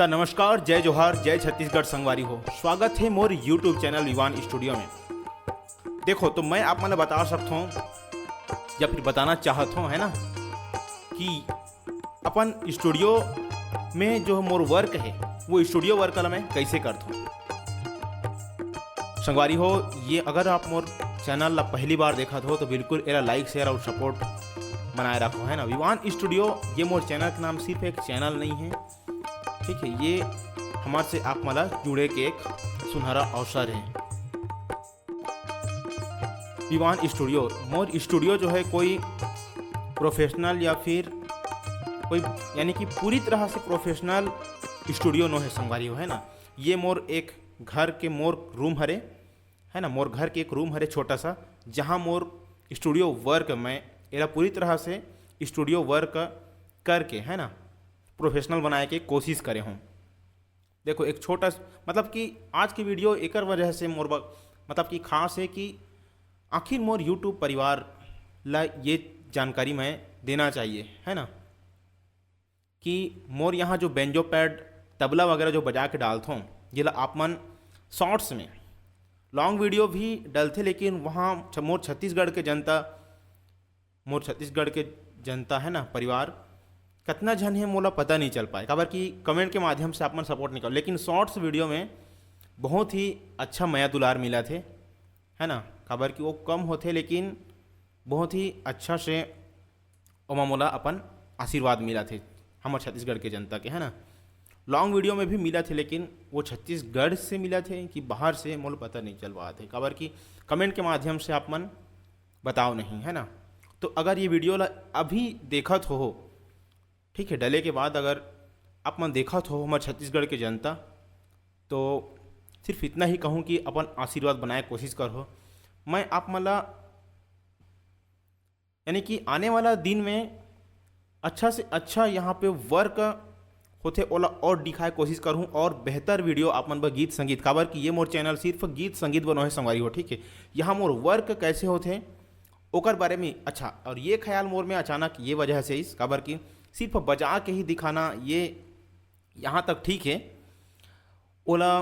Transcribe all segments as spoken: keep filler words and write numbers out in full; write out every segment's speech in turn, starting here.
नमस्कार, जय जोहार, जय छत्तीसगढ़ संगवारी हो। स्वागत है मोर YouTube चैनल विवान स्टूडियो में। देखो, तो मैं आप मन ल बता सकत हूँ या फिर बताना चाहत हूँ, है ना, कि अपन स्टूडियो में जो मोर वर्क है, वो स्टूडियो वर्क ला मैं कैसे करत हूँ। संगवारी हो, ये अगर आप मोर चैनल ला पहली बार देखत हो, तो बिल्कुल एला लाइक, शेयर और सपोर्ट बनाए रखो, है ना। विवान स्टूडियो, ये मोर चैनल के नाम सिर्फ एक चैनल नहीं है, ठीक है, ये हमारे से आप मन ला जुड़े के एक सुनहरा अवसर है। विवान स्टूडियो, मोर स्टूडियो जो है कोई प्रोफेशनल या फिर कोई, यानी कि पूरी तरह से प्रोफेशनल स्टूडियो नो है संगवारी हो, है ना। ये मोर एक घर के मोर रूम हरे, है ना, मोर घर के एक रूम हरे छोटा सा, जहाँ मोर स्टूडियो वर्क, मैं एला पूरी तरह से स्टूडियो वर्क करके, है ना, प्रोफेशनल बनाए के कोशिश करे हूँ। देखो, एक छोटा स-, मतलब कि आज की वीडियो एकर वजह से मोर ब-, मतलब कि खास है कि आखिर मोर YouTube परिवार ला ये जानकारी मैं देना चाहिए, है ना, कि मोर यहाँ जो बेंजो पैड, तबला वगैरह जो बजा के डालत हूँ, जेला आप मन शॉर्ट्स में, लॉन्ग वीडियो भी डलथे, लेकिन वहाँ छ-, मोर छत्तीसगढ़ के जनता, मोर छत्तीसगढ़ के जनता, है ना, परिवार, कतना झन है, मोला पता नहीं चल पाए, काबर कि कमेंट के माध्यम से आप मन सपोर्ट नहीं करो, लेकिन शॉर्ट्स वीडियो में बहुत ही अच्छा मया दुलार मिलथे, है ना, काबर कि वो कम होथे, लेकिन बहुत ही अच्छा से ओमा मोला अपन आशीर्वाद मिलथे, हमर छत्तीसगढ़ के जनता के, है ना। लॉन्ग वीडियो में भी मिलथे, लेकिन वो छत्तीसगढ़ से मिलथे कि बाहर से, मोला पता नहीं चल पाथे, काबर कि कमेंट के माध्यम से आप मन बताओ नहीं, है ना। तो अगर ये वीडियो ला अभी देखत हो, ठीक है, डले के बाद अगर आप मन देखत हो, हमर छत्तीसगढ़ के जनता, तो सिर्फ इतना ही कहूँ कि अपन आशीर्वाद बनाए कोशिश करहो। मैं आप मन ला, यानी कि आने वाला दिन में अच्छा से अच्छा यहाँ पे वर्क होथे, ओला और दिखाए कोशिश करहूँ और बेहतर वीडियो आप मन बर गीत संगीत, काबर कि ये मोर चैनल सिर्फ गीत संगीत बनो है संगवारी हो, ठीक है। यहाँ मोर वर्क कैसे होथे ओकर बारे में। अच्छा, और ये ख्याल मोर में अचानक ये वजह से इस, काबर कि सिर्फ बजा के ही दिखाना, ये यहाँ तक ठीक है, ओला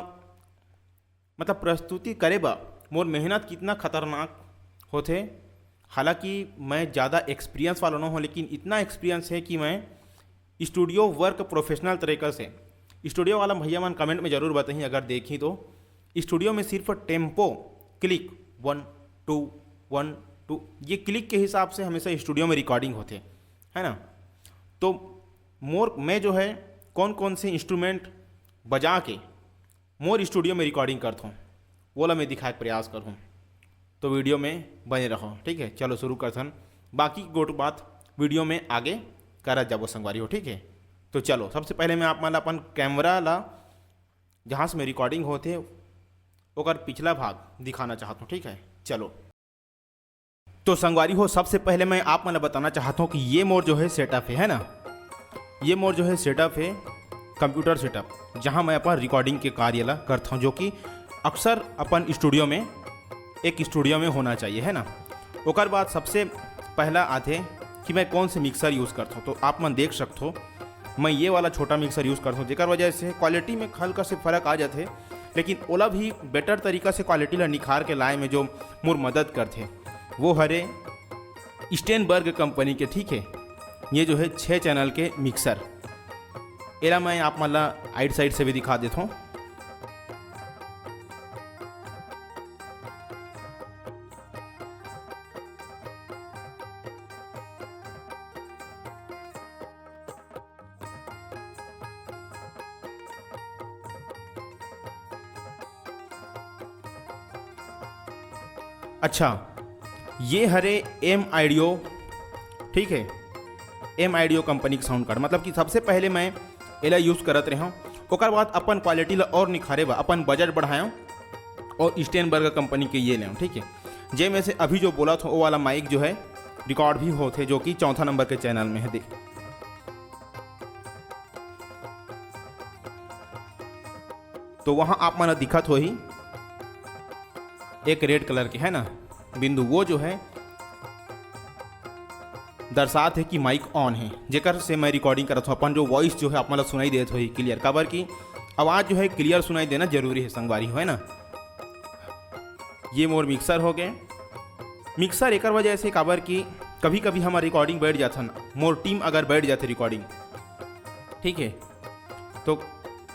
मतलब प्रस्तुति करे बर मोर मेहनत कितना खतरनाक होथे। हालांकि मैं ज़्यादा एक्सपीरियंस वाला ना हूँ, लेकिन इतना एक्सपीरियंस है कि मैं स्टूडियो वर्क प्रोफेशनल तरीका से, स्टूडियो वाला भैया मन कमेंट में ज़रूर बताइए अगर देखी तो, स्टूडियो में सिर्फ tempo, click, one two, one two, ये क्लिक के हिसाब से हमेशा स्टूडियो में रिकॉर्डिंग होथे, है ना। तो मोर, मैं जो है कौन कौन से इंस्ट्रूमेंट बजा के मोर स्टूडियो में रिकॉर्डिंग करत हूँ, वो ला मैं दिखाए के प्रयास करहूँ। तो वीडियो में बने रहो, ठीक है। चलो शुरू करथन, बाकी गोट बात वीडियो में आगे करत जाबो संगवारी हो, ठीक है। तो चलो, सबसे पहले मैं आप मन ला अपन कैमरा ला, जहाँ से मैं रिकॉर्डिंग होथे, ओकर पिछला भाग दिखाना चाहत हूँ, ठीक है। चलो, तो संगवारी हो, सबसे पहले मैं आप मन ला बताना चाहत हूँ कि ये मोर जो है सेटअप है, है ना, ये मोर जो है सेटअप है, कंप्यूटर सेटअप, जहाँ मैं अपन रिकॉर्डिंग के कार्य ला करत हूँ, जो कि अक्सर अपन स्टूडियो में, एक स्टूडियो में होना चाहिए, है ना। ओकर बाद सबसे पहला आथे कि मैं कौन से मिक्सर यूज़ करत हूँ। तो आप मन देख सकत हो, मैं ये वाला छोटा मिक्सर यूज़ करत हूँ, जेकर वजह से क्वालिटी में हल्का से फ़र्क आ जाथे, लेकिन ओला भी बेटर तरीका से क्वालिटी ला निखार के लाए में जो मोर मदद करथे, वो हरे स्टेनबर्ग कंपनी के, ठीक है। ये जो है छः चैनल के मिक्सर, एला मैं आप मन ला आइड साइड से भी दिखा देता हूँ। अच्छा, ये हरे एम ऑडियो, ठीक है, एम ऑडियो कंपनी के साउंड कार्ड, मतलब कि सबसे पहले मैं एला यूज़ करत रहे, ओकर बाद अपन क्वालिटी ला और निखारे बर अपन बजट बढ़ाएं और स्टेनबर्ग कंपनी के ये लें, ठीक है। जे में से अभी जो बोलत हो, वो वाला माइक जो है रिकॉर्ड भी होथे, जो कि चौथा नंबर के चैनल में है। देख, तो वहाँ आप मन दिखत होही एक रेड कलर के, है ना, बिंदु, वो जो है दर्शात हे कि माइक ऑन हे, जेकर से मैं रिकॉर्डिंग करत हूँ। अपन जो वॉइस जो है, अपन ला सुनाई देत होही क्लियर, काबर कि आवाज़ जो है क्लियर सुनाई देना जरूरी है संगवारी हो, है ना। ये मोर मिक्सर हो गए। मिक्सर एकर वजह से, काबर कि कभी कभी हमर रिकॉर्डिंग बैठ जाथन, मोर टीम अगर बैठ जाथे रिकॉर्डिंग, ठीक है, तो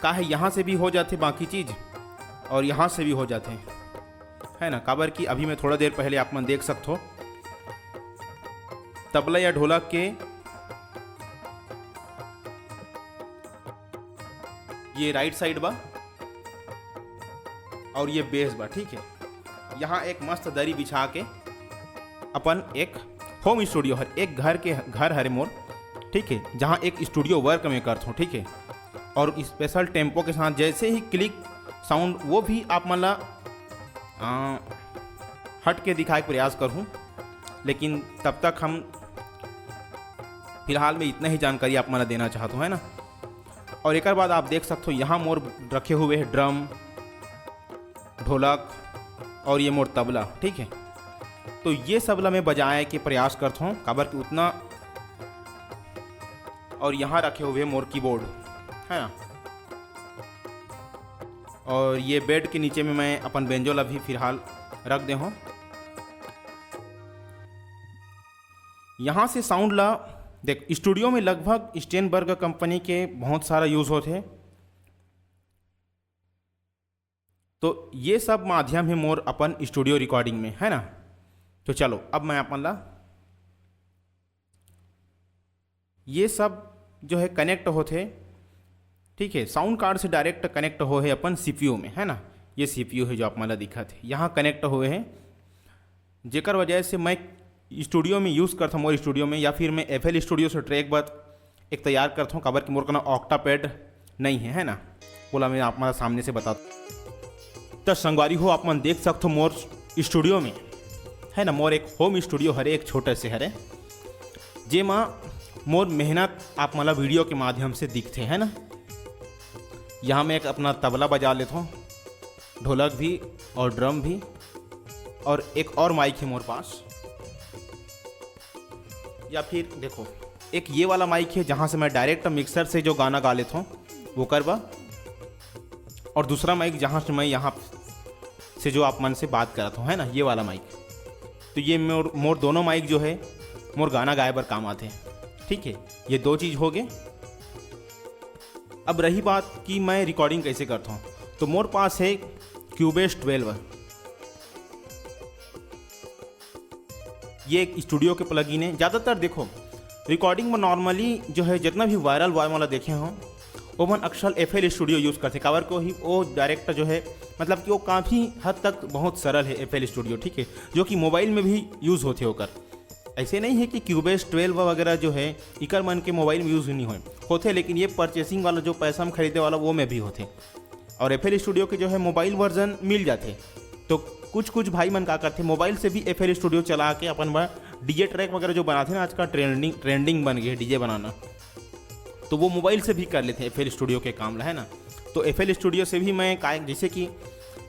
का है, यहाँ से भी हो जाथे बाकी चीज़ और यहाँ से भी हो जाथे, है ना। काबर कि अभी मैं थोड़ा देर पहले आप मन देख सकथो, तबला या ढोलक के ये राइट साइड बा और ये बेस बा, ठीक है। यहाँ एक मस्त दरी बिछा के अपन एक होम स्टूडियो हर, एक घर के, घर हरे मोर, ठीक है, जहाँ एक स्टूडियो वर्क में करथों, ठीक है। और स्पेशल टेम्पो के साथ जैसे ही क्लिक साउंड, वो भी आप मन ला, आ, हट के दिखाए के प्रयास करहूँ, लेकिन तब तक हम फिलहाल में इतना ही जानकारी आप मन ला देना चाहत हूँ, है ना। और एकर बाद आप देख सकते हो, यहाँ मोर रखे हुए हैं ड्रम, ढोलक और ये मोर तबला, ठीक है। तो ये सब ला मैं बजाए के प्रयास करता हूँ, काबर कि उतना, और यहाँ रखे हुए हैं मोर कीबोर्ड, है ना। और ये बेड के नीचे में मैं अपन बेंजो ला भी फिलहाल रख दे हूँ। यहाँ से साउंड ला देख, स्टूडियो में लगभग स्टेनबर्ग कंपनी के बहुत सारा यूज़ होथे। तो ये सब माध्यम है मोर अपन स्टूडियो रिकॉर्डिंग में, है ना। तो चलो, अब मैं अपन ला ये सब जो है कनेक्ट होथे, ठीक है, साउंड कार्ड से डायरेक्ट कनेक्ट होए हे अपन सीपीयू में, है ना। ये सीपीयू है जो आप मन ला दिखत है, यहाँ कनेक्ट होए हे, जेकर वजह से मैं स्टूडियो में यूज़ करथों, मोर स्टूडियो में, या फिर मैं एफएल स्टूडियो से ट्रैक बर एक तैयार करथों, काबर कि मोर कना ऑक्टापैड नहीं है, है ना। ओला मैं आप मन ला सामने से बता, त संगवारी हो, आप मन देख सकथो मोर स्टूडियो में, है ना, मोर एक होम स्टूडियो हरे, एक छोटे से हरे, जेमा मोर मेहनत आप मन ला वीडियो के माध्यम से दिखथे, है ना। यहाँ मैं एक अपना तबला बजा लेथों, ढोलक भी और ड्रम भी, और एक और माइक है मोर पास। या फिर देखो, एक ये वाला माइक है, जहाँ से मैं डायरेक्ट मिक्सर से जो गाना गा लेथों, वो करवा, और दूसरा माइक, जहाँ से मैं यहाँ से जो आप मन से बात करत हूँ, है ना, ये वाला माइक। तो ये मोर, मोर दोनों माइक जो है, मोर गाना गाए बर काम आथे, ठीक है। ये दो चीज़ हो गए। अब रही बात कि मैं रिकॉर्डिंग कैसे करता हूँ, तो मोर पास है क्यूबेस ट्वेल्व। ये एक स्टूडियो के प्लगइन है। ज़्यादातर देखो, रिकॉर्डिंग में नॉर्मली जो है, जितना भी वायरल वायरल वाला देखे हो, वो मन अक्सर एफएल स्टूडियो यूज़ करथे, काबर को ही वो डायरेक्ट जो है, मतलब कि वो काफ़ी हद तक बहुत सरल है एफएल स्टूडियो, ठीक है, जो कि मोबाइल में भी यूज़ होथे ओकर। ऐसे नहीं है कि क्यूबेस ट्वेल्व वगैरह जो है, इकर मन के मोबाइल में यूज़ नहीं होए, होथे, लेकिन ये परचेसिंग वाला, जो पैसा में खरीदे वाला, वो में भी होथे। और एफएल स्टूडियो के जो है मोबाइल वर्जन मिल जाथे। तो कुछ कुछ भाई मन का करथे, मोबाइल से भी एफएल स्टूडियो चला के अपन बर डीजे ट्रैक वगैरह जो बनाथे ना, आजकल ट्रेंडिंग, ट्रेंडिंग बन गए डीजे बनाना, तो वो मोबाइल से भी कर लेथे एफएल स्टूडियो के काम ला, है ना। तो एफएल स्टूडियो से भी मैं काय, जैसे कि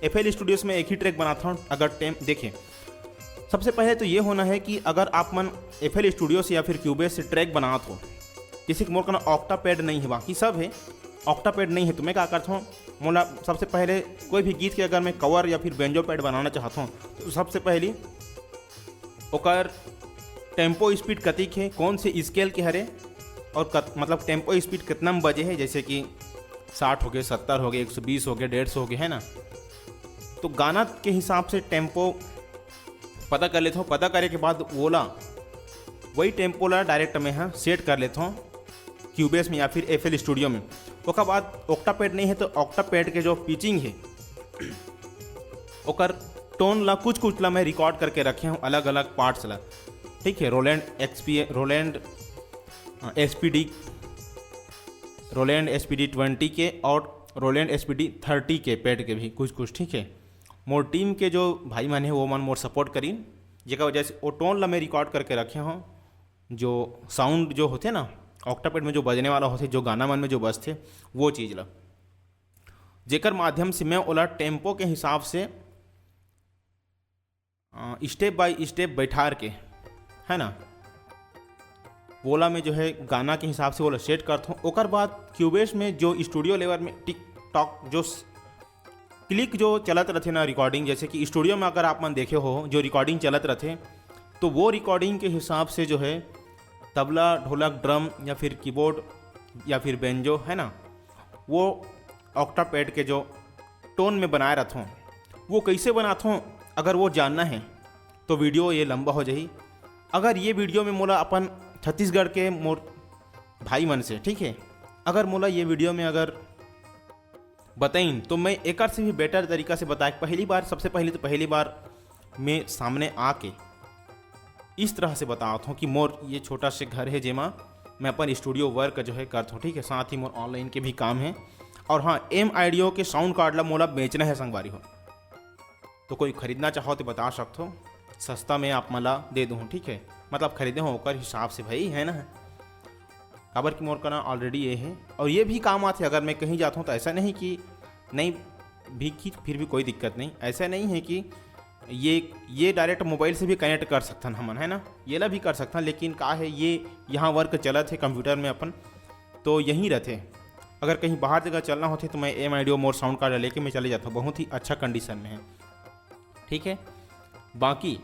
एफएल स्टूडियो से मैं एक ही ट्रैक बनाता हूँ। अगर टेम देखें, सबसे पहले तो ये होना है कि अगर आप मन एफएल स्टूडियो से या फिर क्यूबेस से ट्रैक बनात हो, जैसे कि मोर कना ऑक्टापैड नहीं है, बाकी सब है, ऑक्टापैड नहीं है, तो मैं का करता हूँ, मोला सबसे पहले कोई भी गीत के अगर मैं कवर या फिर बेंजो पैड बनाना चाहता हूँ, तो सबसे पहली ओकर टेम्पो स्पीड कतिक है, कौन से स्केल के हरे, और कत, मतलब टेम्पो स्पीड कितना में बजे है, जैसे कि साठ हो गए, सत्तर हो गए, एक सौ बीस हो गए, डेढ़ सौ हो गए, है ना। तो गाना के हिसाब से टेम्पो पता कर लेथों। पता करे के बाद ओला, वही टेम्पो ला डायरेक्ट में, हाँ, सेट कर लेथों क्यूबेस में या फिर एफएल स्टूडियो में। ओकर बाद ऑक्टापैड नहीं है, तो ऑक्टापैड के जो पिचिंग है, ओकर टोन ला, कुछ कुछ ला मैं रिकॉर्ड करके रखे हूँ, अलग अलग पार्ट्स ला, ठीक है। Roland XP, Roland SPD, Roland SPD twenty के और रोलैंड एसपीडी थर्टी के पैड के भी कुछ कुछ, ठीक है। मोर टीम के जो भाई मन है, वो मन मोर सपोर्ट करीन, जेकर वजह से वो टोन ला मैं रिकॉर्ड करके रखे हूँ। जो साउंड जो होथे ना, ऑक्टापैड में जो बजने वाला होथे, जो गाना मन में जो बजथे, वो चीज़ ला, जेकर माध्यम से मैं ओला टेम्पो के हिसाब से, अ, स्टेप बाय स्टेप बैठार के, है ना, वोला में जो है गाना के हिसाब से वोला सेट करथों। ओकर बाद क्यूबेस में जो स्टूडियो लेवल में टिक टॉक जो क्लिक जो चलत रथे ना रिकॉर्डिंग, जैसे कि स्टूडियो में अगर आप मन देखे हो जो रिकॉर्डिंग चलत रथे, तो वो रिकॉर्डिंग के हिसाब से जो है तबला, ढोलक, ड्रम या फिर कीबोर्ड या फिर बेंजो है ना, वो ऑक्टापैड के जो टोन में बनाए रथों, वो कैसे बनाथों, अगर वो जानना है तो वीडियो ये लंबा हो जाही। अगर ये वीडियो में मोला अपन छत्तीसगढ़ के मोर भाई मन से, ठीक है, अगर मोला ये वीडियो में अगर बताइन तो मैं एकर से भी बेटर तरीका से बताए। पहली बार, सबसे पहले तो पहली बार मैं सामने आके इस तरह से बतावत हूँ कि मोर ये छोटा से घर है जेमा मैं अपन स्टूडियो वर्क जो है करत हूँ, ठीक है। साथ ही मोर ऑनलाइन के भी काम है। और हाँ, एम आइडियो के साउंड कार्ड ला मोला बेचना है संगवारी हो, तो कोई खरीदना चाहो तो बता सकत हो, सस्ता में आप मन ला दे दूँ, ठीक है। मतलब खरीदे हो ओकर हिसाब से भाई, है ना, काबर कि मोर कना ऑलरेडी ये है और ये भी काम आथे। अगर मैं कहीं जाता हूँ तो ऐसा नहीं कि नहीं भी, कि फिर भी कोई दिक्कत नहीं। ऐसा नहीं है कि ये ये डायरेक्ट मोबाइल से भी कनेक्ट कर सकथन हमन, है ना, ये ला भी कर सकथन। लेकिन का है, ये यहाँ वर्क चलत है कंप्यूटर में अपन, तो यहीं रहते। अगर कहीं बाहर जगह चलना होते तो मैं एम आइडियो मोर साउंड कार्ड लेके मैं चले जाता हूँ, बहुत ही अच्छा कंडीशन में है, ठीक है। बाकी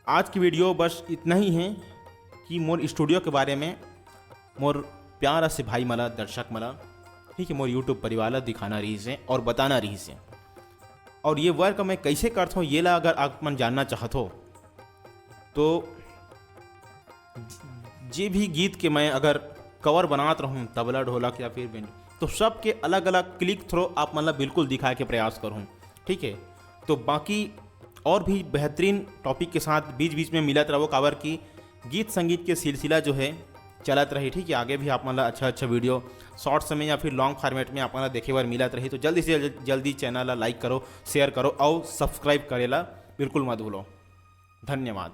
आज की वीडियो बस इतना ही है कि मोर स्टूडियो के बारे में मोर प्यारा से भाई मन ला, दर्शक मन ला, ठीक है, मोर यूट्यूब परिवार ला दिखाना रहिस है और बताना रहिस है। और ये वर्क मैं कैसे करत हूँ, ये ला अगर आप मन जानना चाहत हो तो जे भी गीत के मैं अगर कवर बनात रहूँ, तबला, ढोलक या फिर बेंजो, तो सबके अलग अलग क्लिक थ्रू आप मन ला बिल्कुल दिखाए के प्रयास करूँ, ठीक है। तो बाकी और भी बेहतरीन टॉपिक के साथ बीच बीच में मिलत रहो, काबर कि गीत संगीत के सिलसिला जो है चलत रही, ठीक है। आगे भी आप मन ला अच्छा अच्छा वीडियो शॉर्ट समय या फिर लॉन्ग फॉर्मेट में आप मन ला देखे बर मिलत रही। तो जल्दी से जल्द, जल्दी चैनल ला लाइक करो, शेयर करो और सब्सक्राइब करे ला बिल्कुल मत भूलो। धन्यवाद।